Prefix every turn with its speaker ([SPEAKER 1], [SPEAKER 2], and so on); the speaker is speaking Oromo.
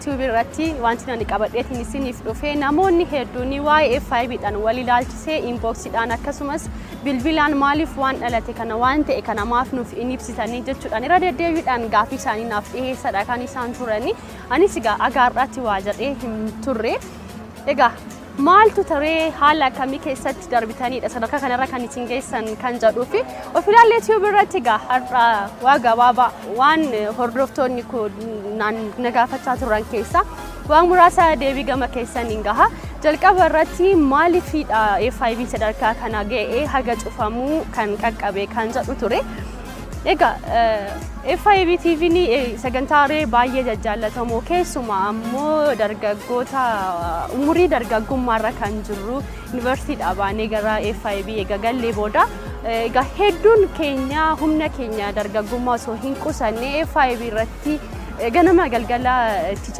[SPEAKER 1] Tube irratti wanti ani qabadheetiin isiniif dhufe, namoonni hedduun waa'ee FIBdhaan wal ilaalchisee inboxiidhaan akkasumas bilbilaan maaliif waan dhalate kana, waan ta'e kana maaf nuuf hin ibsitanii jechuudhaan irra deddeebiidhaan gaafii isaanii naaf dhiyeessadha kan isaan turani. Anis egaa agaarraatti waa jedhee hin turre. Egaa maaltu taree, haala akkamii keessatti darbitanidha sadarkaa kanarra kan isin geessan kan jedhuu fi of ilaallee Tube irratti egaa har'a waa gabaabaa waan hordoftoonni kun na gaafachaa turan keessa waan muraasa deebii gama keessan hin gaha. Jalqaba irratti maaliifidha FIB sadarkaa kana ga'ee haga cufamuu kan qaqqabe kan jedhu ture. Egaa FIB TV'n sagantaalee baay'ee jajjaallatamoo, keessumaa ammoo dargaggoota umurii dargaggummaarra kan jirru, yuunivarsiitiidhaa baanee gara FIB egaa gallee booda egaa hedduun keenya humna keenya dargaggummaa osoo hin qusanne FIB irratti ganama galgala itti